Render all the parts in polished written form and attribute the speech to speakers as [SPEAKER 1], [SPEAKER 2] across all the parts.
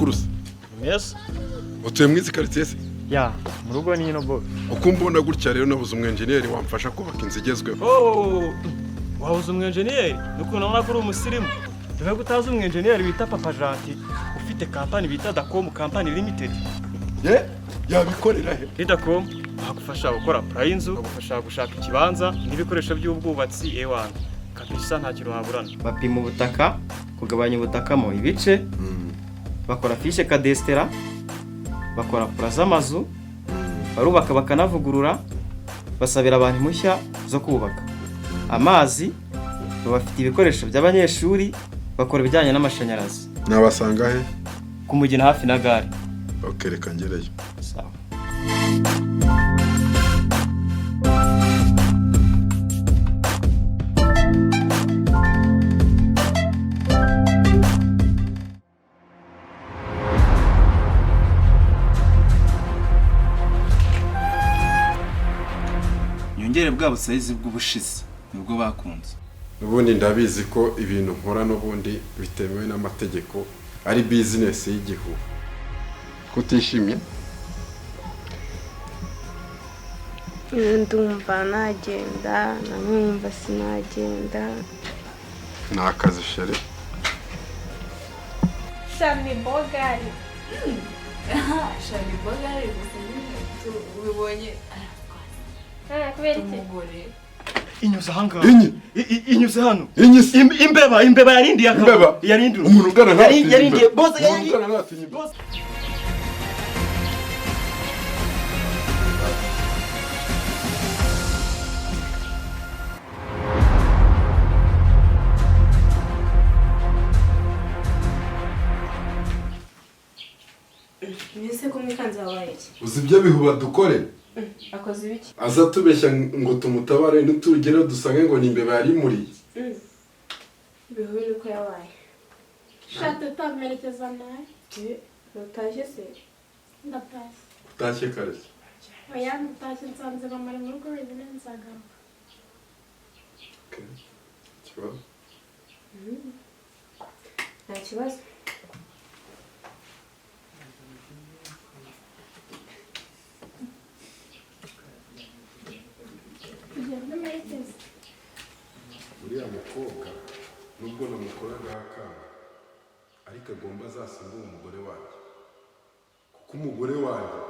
[SPEAKER 1] Amakuru se?
[SPEAKER 2] Meza.
[SPEAKER 1] Utuye muri izi karitsiye se?
[SPEAKER 2] Ya, mu rugo ni ino bro.
[SPEAKER 1] Uko mbona gutya rero, nabuze umwenjeniyeri wamfasha kubaka inzu igezweho.
[SPEAKER 2] Oh, wabuze umwenjeniyeri? Nukuntu ubona ko uri umusirimu, dore ko utazi umwenjeniyeri bita Papa Janti, ufite kampani bita Dacom Company Limited.
[SPEAKER 1] Ye, yabikorera he?
[SPEAKER 2] Dacom bagufasha gukora plan y'inzu, bagufasha gushaka ikibanza n'ibikoresho by'ubwubatsi. Ewana kabisa, nta kintu waburana.
[SPEAKER 3] Bapima ubutaka, kugabanya ubutaka mo ibice, bakora fiche cadastre, bakora plan z'amazu, barubaka bakanavugurura, basabira abantu impushya zo kubaka, amazi, bafite ibikoresho by'abanyeshuri, bakora ibijyanye n'amashanyarazi.
[SPEAKER 1] Nabasanga he?
[SPEAKER 3] Ku Mugina, hafi na gare.
[SPEAKER 1] Ok, reka ngereyo.
[SPEAKER 3] Sawa.
[SPEAKER 4] Nyongere bwa busayizi bw'ubushize, nibwo bakunze.
[SPEAKER 1] N'ubundi ndabizi ko ibintu nkora n'ubundi bitemewe n'amategeko, ari bizinesi y'igihugu. Kutishimye?
[SPEAKER 5] Ndumva nagenda, namwumva sinagenda.
[SPEAKER 1] Ni akazi, chérie.
[SPEAKER 6] Shami bogari.
[SPEAKER 7] Shami bogari gusa nyine tubibonye.
[SPEAKER 6] Kubera iki?
[SPEAKER 7] Umugore.
[SPEAKER 2] Inyuze ahangaha.
[SPEAKER 1] Inyi?
[SPEAKER 2] Inyuze hano.
[SPEAKER 1] Inyi se?
[SPEAKER 2] Imbeba yarindiye akaba.
[SPEAKER 1] Imbeba?
[SPEAKER 2] Yarindiye.
[SPEAKER 1] Umuntu ungana nta
[SPEAKER 2] Yarindiye bose.
[SPEAKER 1] Umuntu ungana ntatinya imbeba.
[SPEAKER 5] Mbese ko mwikanze, wabaye iki?
[SPEAKER 1] Uzi ibyo bihuba dukore?
[SPEAKER 5] Akoze ibiki?
[SPEAKER 1] Aza tubeshya ngo tumutabare, nitugera dusange ngo ni imbeba yarimuriye.
[SPEAKER 5] Bihuye nuko yabaye.
[SPEAKER 6] Shate utamerekeza nawe.
[SPEAKER 5] Utashye se?
[SPEAKER 6] Ndatashye.
[SPEAKER 1] Utashye kare se?
[SPEAKER 6] Oya, ndatashye, nsanze mama ari mu rugo wenyine, nzagaruka.
[SPEAKER 1] Okay. Ikibazo?
[SPEAKER 5] Nta kibazo.
[SPEAKER 6] Ugende merekeze.
[SPEAKER 1] Uriya mukobwa, nubwo namukoragaho akana, ariko agomba azasimbure umugore wanjye, kuko umugore wanjye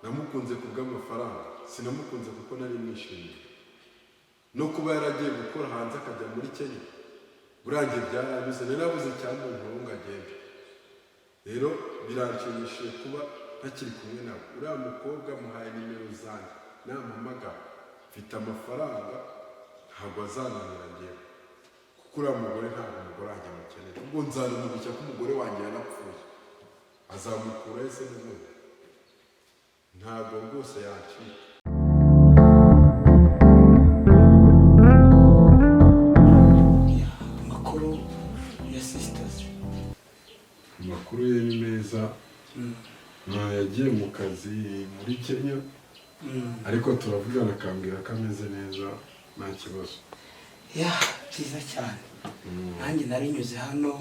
[SPEAKER 1] namukunze ku bw'amafaranga, sinamukunze kuko nari mwishimiye. No kuba yaragiye gukora hanze akajya muri Kenya, burangiye byarabuze, nari nabuze icyamunkuru ngo agende. Rero biranshimishije kuba ntakiri kumwe nawe. Uriya mukobwa muhaye nimero zanjye, nampamagara mfite amafaranga, ntabwo azananira ngewe, kuko uriya mugore ntabwo umugore wanjye amukeneye. Ubwo nzanamubeshya ko umugore wanjye yanapfuye, azamukura ese? N'ubundi ntabwo rwose yancika.
[SPEAKER 8] Amakuru ya sisters?
[SPEAKER 1] Amakuru ye ni meza. Yagiye mu kazi muri Kenya, ariko turavugana akambwira ko ameze neza, nta kibazo.
[SPEAKER 8] Ya, byiza cyane. Nanjye nari nyuze hano,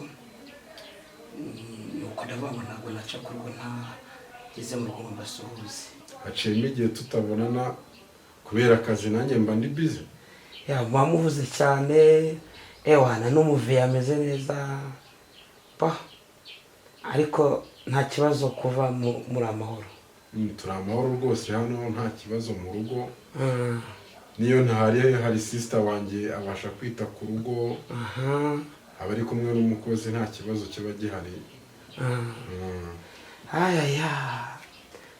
[SPEAKER 8] nuko ndavuga ngo ntabwo naca ku rugo ntageze mu rugo ngo mbasuhuze.
[SPEAKER 1] Haciyemo igihe tutabonana kubera akazi, nanjye mba ndi busy.
[SPEAKER 8] Ya, muba muvuze cyane. Ewana, n'umuveyi ameze neza pa, ariko nta kibazo kuva muri amahoro?
[SPEAKER 1] Turi amahoro rwose hano, nta kibazo mu rugo. Niyo ntahari, hari sister wanjye abasha kwita ku rugo, aba ari kumwe n'umukozi, nta kibazo kiba gihari.
[SPEAKER 8] Ayaya,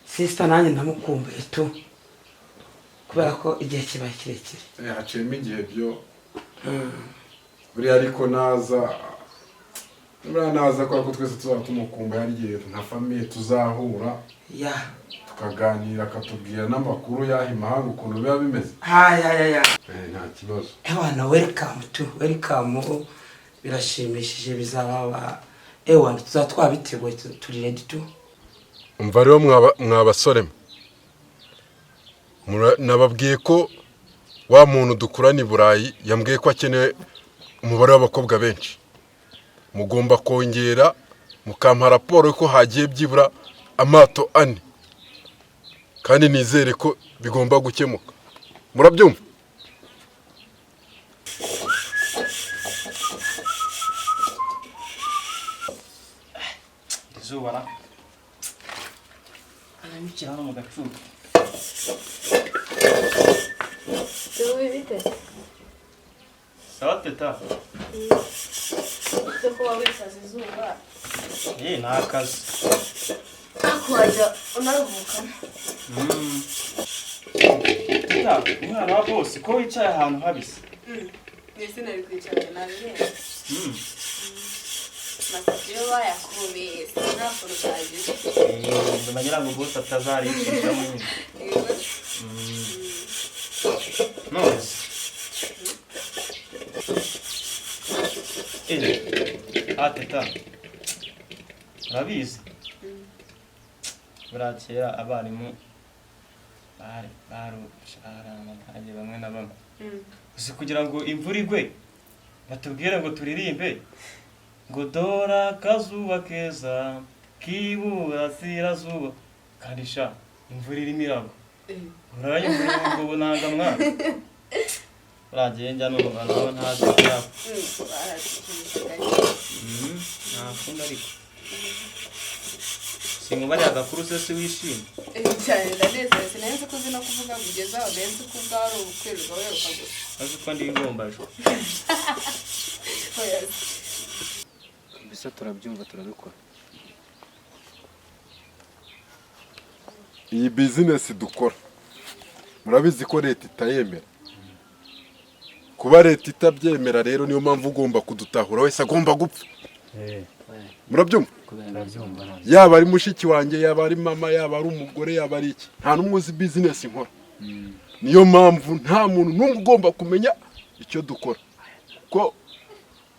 [SPEAKER 8] sister nanjye ndamukumbuye tu, kubera ko igihe kibaye kirekire.
[SPEAKER 1] Haciyemo igihe byo buriya, ariko naza, buriya naza, kubera ko twese tuzaba tumukumbuye, hari igihe nka famille tuzahura tukaganira, akatubwira n'amakuru y'aho imahanga ukuntu biba bimeze.
[SPEAKER 8] Ayayaya.
[SPEAKER 1] Nta kibazo.
[SPEAKER 8] Ewana, welcome tu, welcome. Birashimishije, bizaba, ewana, tuzaba twabiteguye, turi ready tu.
[SPEAKER 1] Umva rero mwa basore mwe. Nababwiye ko wa muntu dukurana i Burayi yambwiye ko akeneye umubare w'abakobwa benshi, mugomba kongera. Mukampa raporo ko hagiye byibura amato 4, kandi nizere ko bigomba gukemuka. Murabyumva?
[SPEAKER 3] Izuba ra aranyukira hano mu gacucu.
[SPEAKER 5] Tubi bite?
[SPEAKER 3] Sawa teta.
[SPEAKER 5] Cyo kuba wisaza izuba.
[SPEAKER 3] Ni akazi.
[SPEAKER 7] Ariko wajya unaruhukamo.
[SPEAKER 3] Teta, umwana wa boss ko wicaye ahantu habise?
[SPEAKER 7] Mbese nari kwicarana nabirenze. Masafuriya bayakomeye nta kuntu byagize.
[SPEAKER 3] Ndagira ngo boss atazarishishamo nyine. None se. Teta. Urabizi? Buriya kera abarimu bari amadage bamwe na bamwe. Gusa kugira ngo imvura igwe batubwire ngo turirimbe ngo dora akazuba keza k'iburasirazuba, kandi sha imvura irimo iragwa. Urayumva ubwo bunanga mwana. Uragiye njya numva nawe ntazi ibyabo. Ntakunda ariko. Sinkubariye agakuru se si wishimye?
[SPEAKER 7] Cyane ndanezerewe, sinari nzi ko uzi no kuvuga kugeza aho, nari nzi ko ubwawe ari ukwirirwa wiruka gusa.
[SPEAKER 3] Azi ko ndi ingombajwi.
[SPEAKER 7] Oya.
[SPEAKER 4] Mbese turabyumva turabikora.
[SPEAKER 1] Iyi business dukora murabizi ko leta itayemera. Kuba leta itabyemera rero niyo mpamvu ugomba kudutahura wese agomba gupfa. Murabyumva? Yaba ari mushiki wanjye, yaba ari mama, yaba ari umugore, yaba ari iki, nta n'umwe uzi business nkora. Niyo mpamvu nta muntu n'umwe ugomba kumenya icyo dukora, ko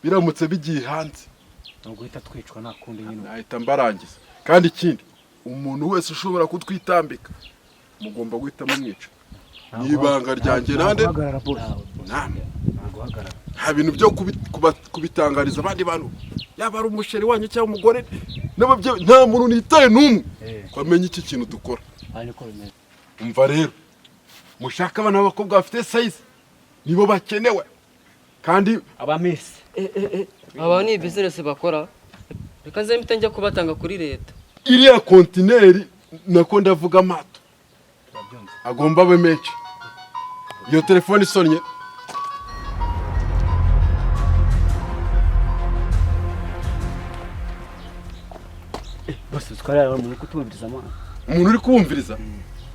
[SPEAKER 1] biramutse bigiye hanze
[SPEAKER 9] guhita twicwa nta kundi nyine.
[SPEAKER 1] Nahita mbarangiza. Kandi ikindi, umuntu wese ushobora kutwitambika mugomba guhita mumwica. Ni ibanga ryanjye nande nta bintu byo kubitangariza abandi bantu, yaba ari umusheri wanyu cyangwa umugore n'ababyeyi, nta muntu nitaye n'umwe ko amenye iki kintu dukora. Umva rero, mushaka abana b'abakobwa bafite size nibo bakenewe, kandi
[SPEAKER 9] abamisi
[SPEAKER 10] aba ni business bakora. Reka nze mpite njya kubatanga kuri leta.
[SPEAKER 1] Iriya kontineri nako ndavuga amato agomba abe menshi. Iyo telefone isonnye.
[SPEAKER 9] Bose twarara umuntu kutumviriza mwana.
[SPEAKER 1] Umuntu uri kumviriza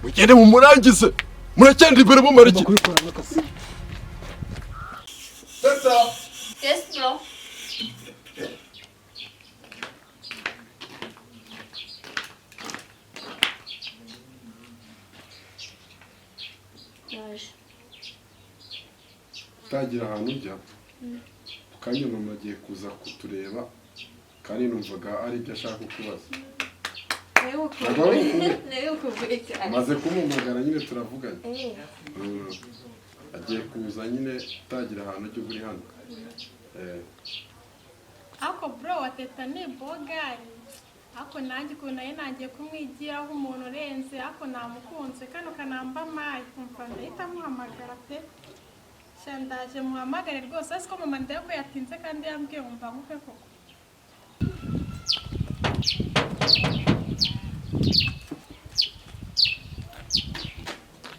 [SPEAKER 1] mugende mumurangize, muracyenda imbere mumara iki? Teta.
[SPEAKER 7] Yes bro.
[SPEAKER 1] Utagira ahantu ujya ukanya mama agiye kuza kutureba, kandi numvaga ari ibyo ashaka kukubaza. Maze kumumagara nyine turavuganye. Agiye kuza nyine, utagira ahantu ujya uri hano.
[SPEAKER 6] Ako bro wa teta ni bogari. Ako nanjye ukuntu nari nangiye kumwigiraho umuntu urenze, ako namukunze kano kanamba mayi kumva ndahita muhamagara pe. Ndaje muhamagare rwose, asi ko mama ndebe ko yatinze kandi yambwiye ngo mbanguke koko.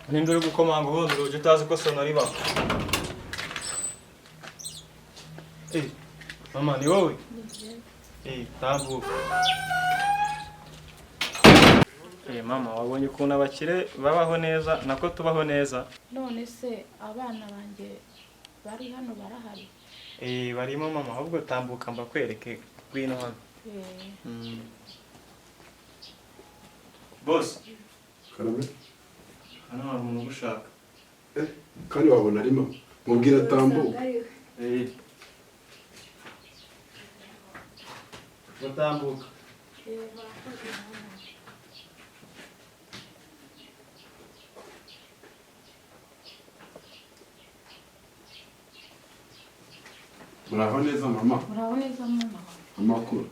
[SPEAKER 2] Ninde uri gukomanga ubundi urugi utazi ko sonari ibaho? Mama ni wowe? Tambuka. Mama wabonye ukuntu abakire babaho neza nako tubaho neza.
[SPEAKER 6] None se abana banjye bari hano barahari?
[SPEAKER 2] Barimo mama, ahubwo tambuka mbakwereke ngwino hano. Boss.
[SPEAKER 1] Karame.
[SPEAKER 2] Hano hari umuntu ugushaka.
[SPEAKER 1] Kandi wabona ari mama. Mubwira tambuka.
[SPEAKER 2] Batambuka.
[SPEAKER 1] Muraho neza mama.
[SPEAKER 6] Muraho neza mama.
[SPEAKER 1] Amakuru.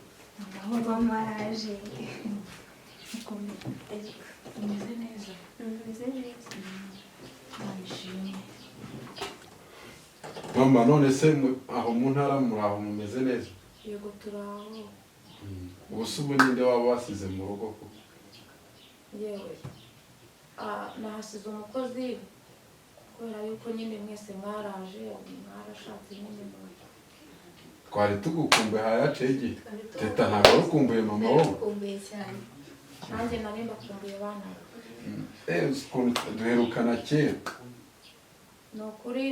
[SPEAKER 5] Aho mama araje.
[SPEAKER 11] Umeze neza?
[SPEAKER 5] Umeze neza.
[SPEAKER 11] Ndishimye.
[SPEAKER 1] Mama none se aho mu ntara muraho mumeze neza?
[SPEAKER 11] Yego turaho.
[SPEAKER 1] Ubu se ubu ninde waba wasize mu rugo koko?
[SPEAKER 11] Yewe. Nahasize umukozi kubera yuko nyine mwese mwaraje mwarashatse nyine.
[SPEAKER 1] Twari tugukumbuye hayaciye igihe. Teta ntabwo warukumbuye mama wowe?
[SPEAKER 5] Narakumbuye cyane.
[SPEAKER 11] Nanjye nari mbakumbuye bana.
[SPEAKER 1] Duherukana kera.
[SPEAKER 11] Ni ukuri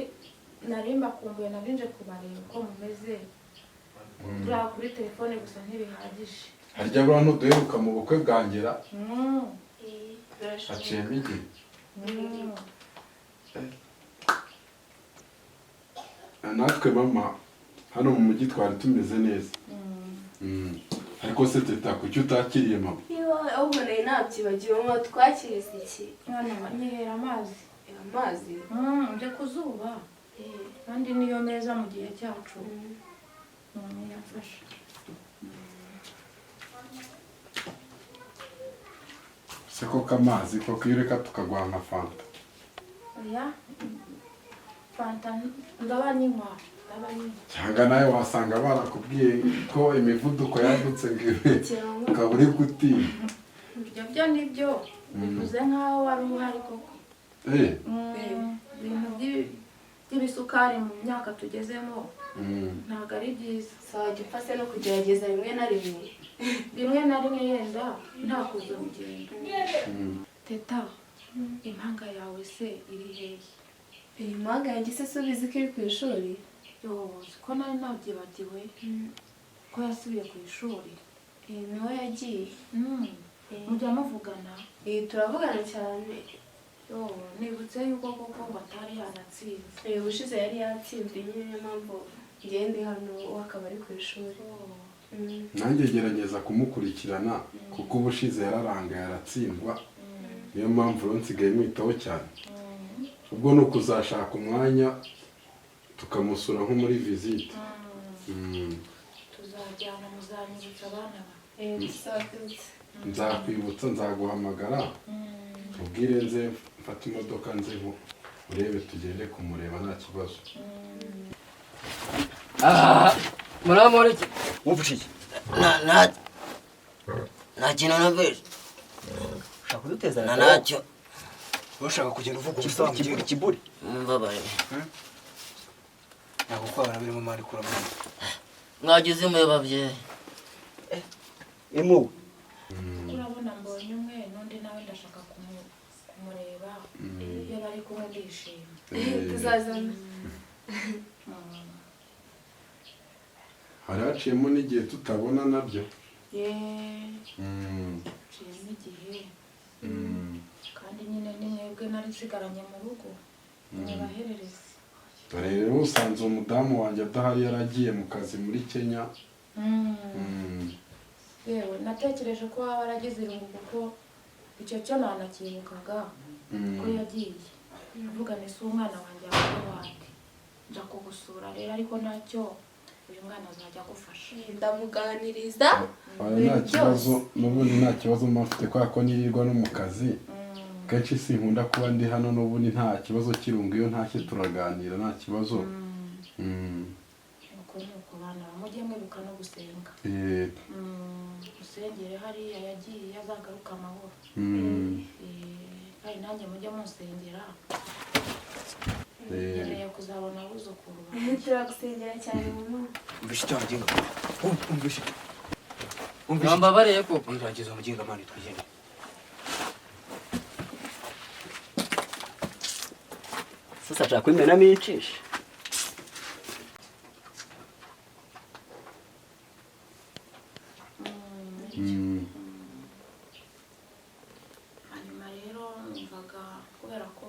[SPEAKER 11] nari mbakumbuye nari nje kubareba uko mumeze. Turi kuri telefone gusa ntibihagije.
[SPEAKER 1] Harya buriya ntuduheruka mu bukwe bwangera? Haciyemo igihe. Natwe mama hano mu mujyi twari tumeze neza. Ariko se Teta kuki utakiriye mama?
[SPEAKER 5] Ahubwo nari nabyibagiwe mama twakirize iki?
[SPEAKER 11] Mwana nyihera amazi.
[SPEAKER 5] Amazi?
[SPEAKER 11] Nje ku zuba. Kandi niyo meza mu gihe cyacu. Yafasha.
[SPEAKER 1] Se koko amazi koko iyo ureka tukaguha nka fanta.
[SPEAKER 11] Oya. Fanta ndabanywa.
[SPEAKER 1] Cyangwa nawe wasanga barakubwiye ko imivuduko yadutse ukaba uri gutinya.
[SPEAKER 11] Ibyo byo nibyo bivuze nkaho wari uhari koko. Ibintu by'ibisukari mu myaka tugezemo ntabwo ari byiza.
[SPEAKER 5] Wajya upfa se no kugerageza rimwe na rimwe.
[SPEAKER 11] Rimwe na rimwe yenda ntakuze urugendo. Teta, impanga yawe se iri hehe?
[SPEAKER 5] Iyi mpanga yanjye se ubizi ko iri ku ishuri?
[SPEAKER 11] Yo, ko nari nabyibagiwe ko yasubiye ku ishuri.
[SPEAKER 5] Niho yagiye.
[SPEAKER 11] Mujya muvugana?
[SPEAKER 5] Turavugana cyane.
[SPEAKER 11] Yo, nibutse yuko koko batari yanatsinze.
[SPEAKER 5] Ubushize yari yatsinzwe nyine niyo mpamvu ngende hano akaba ari ku ishuri.
[SPEAKER 1] Nanjye gerageza kumukurikirana kuko ubushize yararangaye aratsindwa. Niyo mpamvu rero nsigaye mwitaho cyane. Ubwo ni ukuzashaka umwanya tukamusura nko muri visite.
[SPEAKER 11] Tuzajyana muzanyibutsa abana ba.
[SPEAKER 1] Nzakwibutsa nzaguhamagara ubwire nze mfate imodoka nze urebe tugende kumureba nta kibazo.
[SPEAKER 10] Muramore iki?
[SPEAKER 9] Wumva iki?
[SPEAKER 12] Nta kintu numvise.
[SPEAKER 9] Ushaka kuduteza
[SPEAKER 12] na ntacyo.
[SPEAKER 9] Ushaka kugenda uvuga ubusa kiburi kiburi.
[SPEAKER 12] Mumbabaye.
[SPEAKER 9] Ntabwo kwabana birimo mari kuramana.
[SPEAKER 12] Mwagize impuhwe babyeyi.
[SPEAKER 9] Impuhwe.
[SPEAKER 11] Urabona mbonye umwe n'undi nawe ndashaka kumureba. Iyo bari kumwe ndishima.
[SPEAKER 5] Tuzazana.
[SPEAKER 1] Hari haciyemo n'igihe tutabona nabyo.
[SPEAKER 11] Haciyemo igihe. Kandi nyine ni mwebwe nari nsigaranye mu rugo. Nibaherereze.
[SPEAKER 1] Dore rero usanze umudamu wanjye adahari yaragiye mu kazi muri Kenya.
[SPEAKER 11] Yewe natekereje ko waba waragize irungu kuko icyo cyo nanakibukaga ko yagiye. Avuga ni si umwana wanjye wandi. Nja kugusura rero ariko ntacyo uyu mwana azajya agufasha.
[SPEAKER 5] Ndamuganiriza.
[SPEAKER 1] Nta kibazo n'ubundi nta kibazo mfite kubera ko nirirwa no mu kazi. Kenshi sinkunda kuba ndi hano n'ubundi nta kibazo kirungu iyo ntashye turaganira nta kibazo.
[SPEAKER 11] Uko ni uko bana mujye mwibuka no gusenga. Musengere hariya yagiye azagaruka amahoro. Kandi nanjye mujye munsengera. Nkeneye kuzabona abuzukuru banjye.
[SPEAKER 5] Turagusengera cyane mama.
[SPEAKER 9] Umvishe icyo wamuginga. Umvishe.
[SPEAKER 10] Mwambabariye koko.
[SPEAKER 9] Ngirangiza umuginga mani twigende. Sasa nshaka kwimenamo icisha.
[SPEAKER 11] Hanyuma rero numvaga kubera ko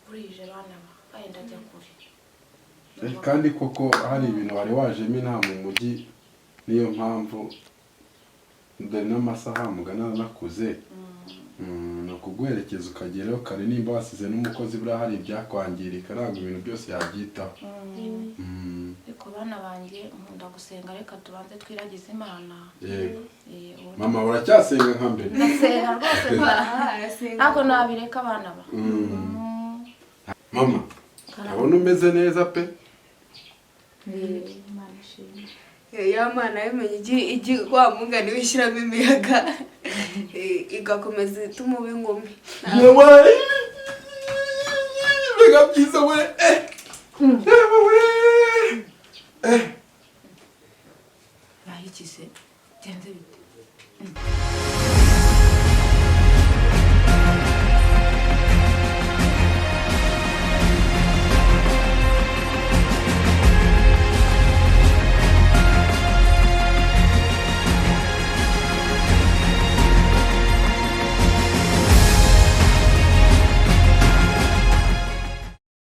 [SPEAKER 11] burije bana ba ndajya kure.
[SPEAKER 1] Kandi koko hari ibintu wari wajemo inaha mu mujyi niyo mpamvu dore n'amasaha mugana nakuze. Ni ukuguherekeza ukagerayo kare nimba wasize n'umukozi buriya hari ibyakwangirika ntabwo ibintu byose yabyitaho.
[SPEAKER 11] Ariko Abana banjye, nkunda gusenga, reka tubanze twiragize Imana.
[SPEAKER 1] Yego.
[SPEAKER 11] Ubundi-
[SPEAKER 1] Mama, uracyasenga nka mbere?
[SPEAKER 11] Ndasenga rwose, ntabwo nabireka, abana ba.
[SPEAKER 1] Mama, ndabona umeze neza pe.
[SPEAKER 11] Imana ishimwe.
[SPEAKER 5] Ya mana yamenye igi wa mugani wishyiramo imiyaga, igakomeza ituma uba inkumi.
[SPEAKER 1] Yewe, mbega byiza we! Yewe we!